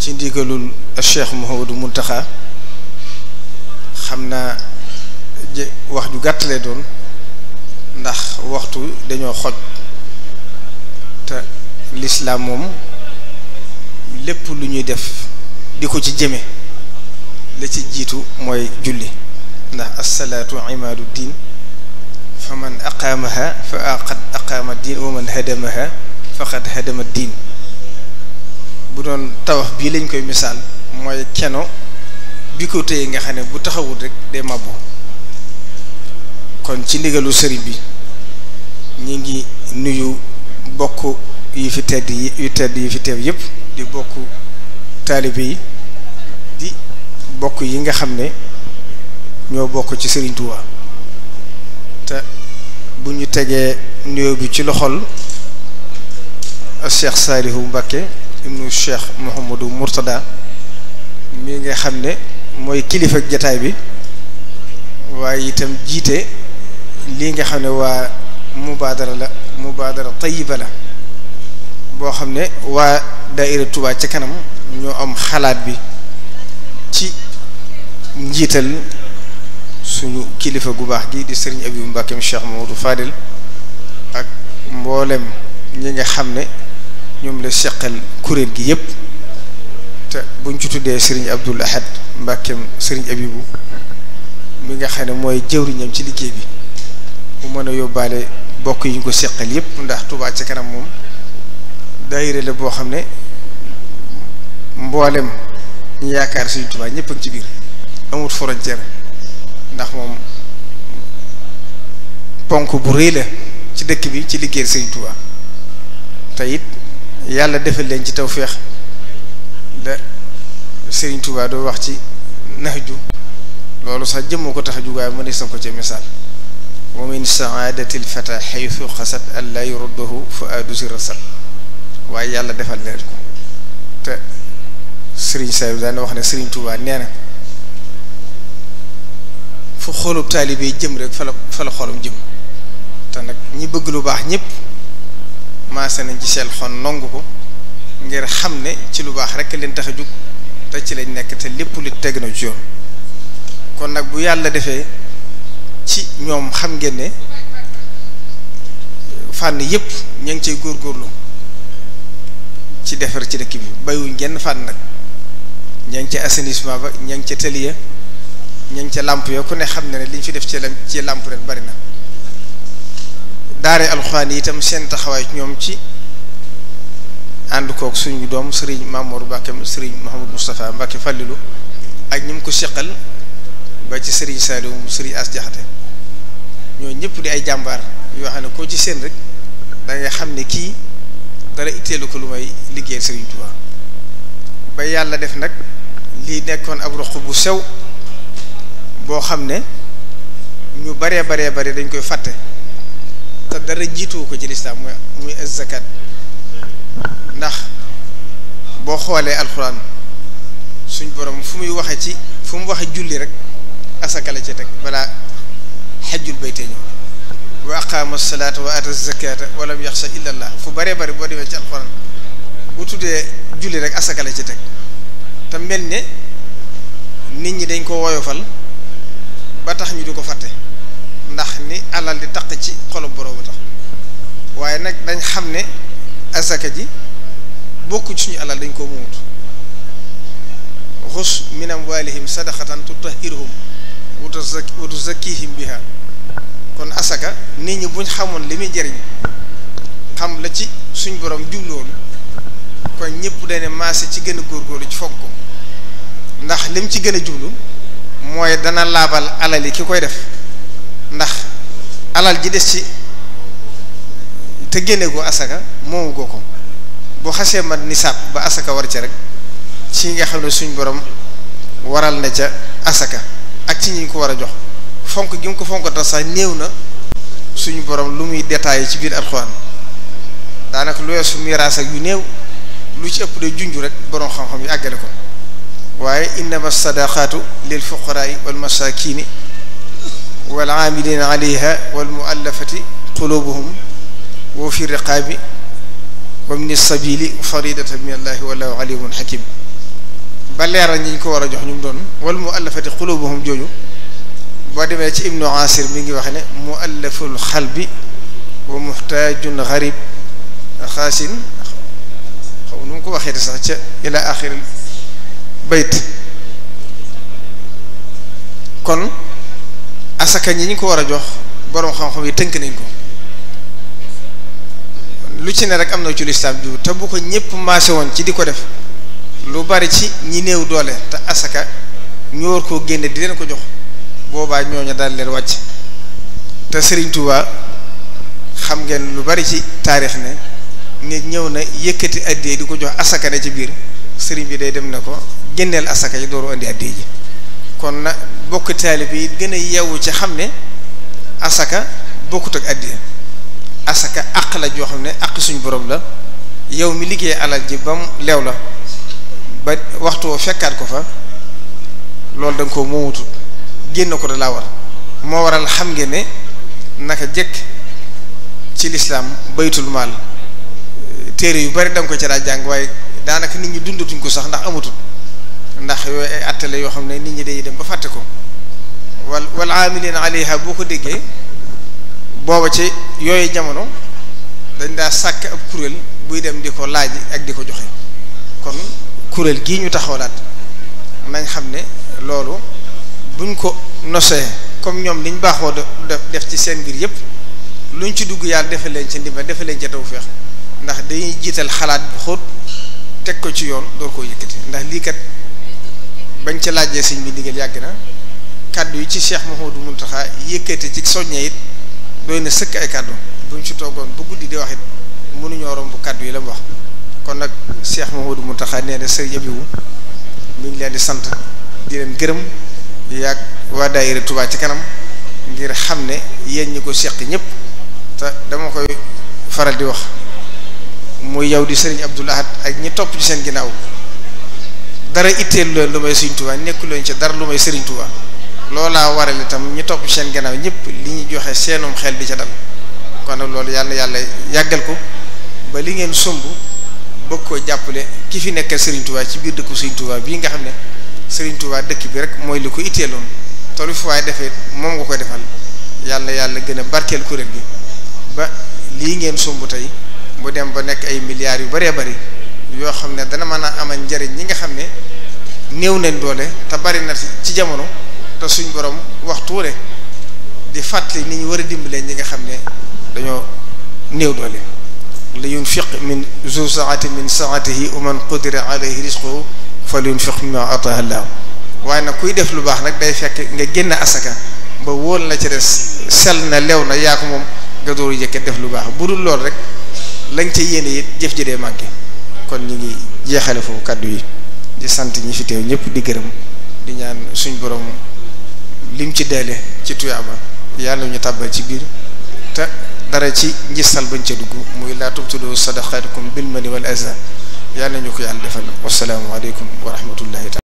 ci ndigalul Cheikh Mouhamadou Mountakha xam naa wax ju gàttalee doon ndax waxtu dañoo xoj te lislaam moom lépp lu ñuy def di ko ci jëme la ci jiitu mooy julli ndax as-salaatu imaadu diin fa man aqaamaha fa qad aqaama diin wa man hadamaha faqad hadama diin. bu doon tabax bii lañ koy misaal mooy keno bi ko téye nga xam ne bu taxawul rek day màbbu. kon ci ndigalu sëriñ bi ñi ngi nuyu bokk yi fi tedd yi fi teew yépp di bokk taalibe yi di bokk yi nga xam ne ñoo bokk ci Sëriñ Tuubaa te bu ñu tegee nuyoo bi ci loxol Cheikh Saalihu Mbacké ibnu Cheikh Mouhamadou Mourtada mi nga xam ne mooy kilifa jataay bi waaye itam jiite lii nga xam ne waa mubaadara tayyiba la boo xam ne waa daaira Touba ca kanam ñoo am xalaat bi ci njiital suñu kilifa gu baax gi di Serigne Abibou Mbacké Cheikh Mamadou Fadil ak mboolem ñi nga xam ne ñoom la seqal kuréel gi yépp te buñ ci tuddee Serigne Abdoul Ahad Mbacké Serigne Abibou mi nga xam ne mooy jëwriñam ci liggéey bi mu mën a yóbbaale bokk yi ñu ko seqal yépp ndax Touba ca kanam moom daayira la boo xam ne mboolem ñu yaakaar Sëriñ Touba ñépp ak ci biir amut frontière ndax moom ponk bu rëy la ci dëkk bi ci liggéey Sëriñ Touba te it yàlla defal leen ci tawféex la Sëriñ Touba doo wax ci Nahju loolu sax jëmmoo ko tax a jugaay mënees na ko ci misaal wa min saadatil fata xaytu xasat an la yuruddahu fuaadu si rasat waaye yàlla defal leen ko te Serigne Saliou daan wax ne Serigne Touba nee na fu xolub taalibe jëm rek fa la xolum jëm te nag ñi bëgg lu baax ñëpp maase nañ ci seen xol nongu ko ngir xam ne ci lu baax rek leen tax a jug te ci lañ nekk te lépp lu teg na ci yoon kon nag bu yàlla defee ci ñoom xam ngeen ne fànn yëpp ña ngi cay góorgóorlu ci defar ci dëkk bi bayuñ genn fànn nag ña ngi ca assainissement ba ña ngi ca tëliya ña ngi ca làmp ya ku ne xam ne ne li ñu fi def ci làmp rek bari na daare alxuraan yi itam seen taxawaay ñoom ci ànd kook suñu doom Serigne Mamour Mbacké Serigne Mouhamadou Moustapha Mbacké Fallilou ak ñi mu ko seqal ba ci Serigne Saliou mu Serigne As Jaxate ñoo ñëpp di ay jàmbaar yoo xam ne koo ci seen rek da nga xam ne kii dara itteelu ko lu may liggéey Serigne Touba ba yàlla def nag lii nekkoon ab roq bu sew boo xam ne ñu baree dañ koy fàtte te dara jiituwu ko ci lislaam muy az-zakat ndax boo xoolee alxuraan suñ borom fu mu waxe julli rek asaka la ci teg balaa xajjul bayte ñëw wa aqaama salaata wa ata zakata wa lam yaxsha illa allah fu baree bari boo demee ci alxuraan bu tuddee julli rek asaka la ci teg te mel ne nit ñi dañ ko woyofal ba tax ñu di ko fàtte ndax ni alal di taq ci xolu borom tax waaye nag dañ xam ne asaka ji bokku ci suñu alal dañ koo moomut xus min amwalihim sadaqatan tutahhiruhum wa tuzakkihim biha kon asaka nit ñi buñ xamoon li muy jëriñ xam la ci suñ borom jubloon kon ñëpp dañ ne maase ci gën a góorgóorlu ci foog ko ndax lim ci gën a jublu mooy dana laabal alal yi ki koy def ndax alal ji des ci te génne goo asaka moomu goo ko boo xasee mat nisaab ba asaka war ca rek ci nga xam ne suñ borom waral na ca asaka ak ci ñi ko war a jox fonk gi mu ko fonk tax sax néew na suñu borom lu muy détaillé ci biir alxuraan daanaka lu weesu miraas ak yu néew lu ci ëpp de junju rek borom xam-xam yi àggale ko waaye innama sadaqaatu lil fuqaraai wal masakini wal aamilina alayha wal muallafati qulubuhum wa fi riqaabi wa min sabili faridatan min allahi wallahu alimun hakim ba leeral ñi ñu ko war a jox ñu doon wal muallafati qulubuhum jooju boo demee ci ibnu asir mi ngi wax ne muallaful xalbi wa muhtaajun gharib xaasin xaw nu mu ko waxee sax ca ila axiril bayt. kon asaka ñi ñu ko war a jox boroom xam-xam yi tënk nañ ko lu ci ne rek am na ci lislaam ju te bu ko ñëpp maase woon ci di ko def lu bari ci ñi néew doole te asaka ñu war koo génne di leen ko jox boobaa ñooñu daal leen wàcc. te Serigne Touba xam ngeen lu bari ci taarix ne nit ñëw na yëkkati addee di ko jox asaka ne ci biir Serigne bi day dem ne ko génneel asaka yi dooru andi addee ji. kon na bokk taalibe yi gën a yeewu ci xam ne asaka bokkut ak addee asaka àq la joo xam ne àq suñu borom la yow mi liggéey alal ji ba mu leew la ba waxtu woo fekkaat ko fa loolu da nga ko moomutut génn ko da laa war moo waral xam ngeen ne naka jëkk ci lislaam baytul maal téere yu bari da nga ko ca daa jàng waaye daanaka nit ñi dundatuñ ko sax ndax amatut ndax yooyu ay attale yoo xam ne nit ñi day dem ba fàtte ko wal aamiliina alayha boo ko déggee booba ci yooyu jamono dañ daa sàkk ab kuréel buy dem di ko laaj ak di ko joxe kon kuréel gii ñu taxawlaat nañ xam ne loolu buñ ko nosee comme ñoom liñ baaxoo def ci seen mbir yépp luñ ci dugg yàlla defal leen ci ndimbal defal leen ci tawfeex ndax dañuy jiital xalaat bu xóot teg ko ci yoon door koo yëkkati ndax lii kat bañ ca laajee sëñ bi ndigal yàgg na kàddu yi ci Cheikh Mouhamadou Mountakha yëkkati ci soññee it doy na sëkk ay kàddu buñ ci toogoon bu guddi di wax it mënuñoo romb kàddu yi la mu wax kon nag Cheikh Mouhamadou Mountakha nee na sëriñ Abibu mi ngi leen di sant di leen gërëm yàgg waa daayira Touba ci kanam ngir xam ne yéen ñi ko seq ñëpp te dama koy faral di wax muy yow di sëriñ Abdoul Ahad ak ñi topp ci seen ginnaaw dara itteelu leen lu may sëriñ Touba nekku leen ci dara lu may sëriñ Touba loolaa waral itam ñi topp ci seen ginnaaw ñëpp li ñu joxe seenum xel di ca dal kon nag loolu yàlla yàggal ko ba li ngeen sumb bëgg koo jàppale ki fi nekkal sëriñ Touba ci biir dëkku sëriñ Touba bii nga xam ne sëriñ Touba dëkk bi rek mooy li ko itteeloon tolu fu waay defee moom nga koy defal yàlla gën a barkeel kuréel gi ba lii ngeen sumb tey mu dem ba nekk ay milliards yu bëree bëri yoo xam ne dana mën a amal njariñ ñi nga xam ne néew nañ doole te bari na ci jamono te suñ borom waxtu rek di fàttali ni ñu war a dimbalee ñi nga xam ne dañoo néew doole li yunfiq min zu saati min saatihi wa man qudira alayhi rizquhu falyunfiq mimma ataahu Allah waaye nag kuy def lu baax nag day fekk nga génn asaka ba wóol na ci des sell na lew na yaa ko moom nga dooru yëkkat def lu baax bu dul lool rek lañ ca yéene it jëf ji dee manqué kon ñu ngi jeexale foofu kàddu yi di sant ñi fi teew ñëpp di gërëm di ñaan suñ borom lim ci deele ci tuyaaba yàlla ñu tàbbal ci biir te dara ci njistal bañ ca dugg muy laa tubtilu sadaqaatikum bil manni wal azaa yàlla ñu ko yàlla defal wassalaamu aleykum wa rahmatullahi taala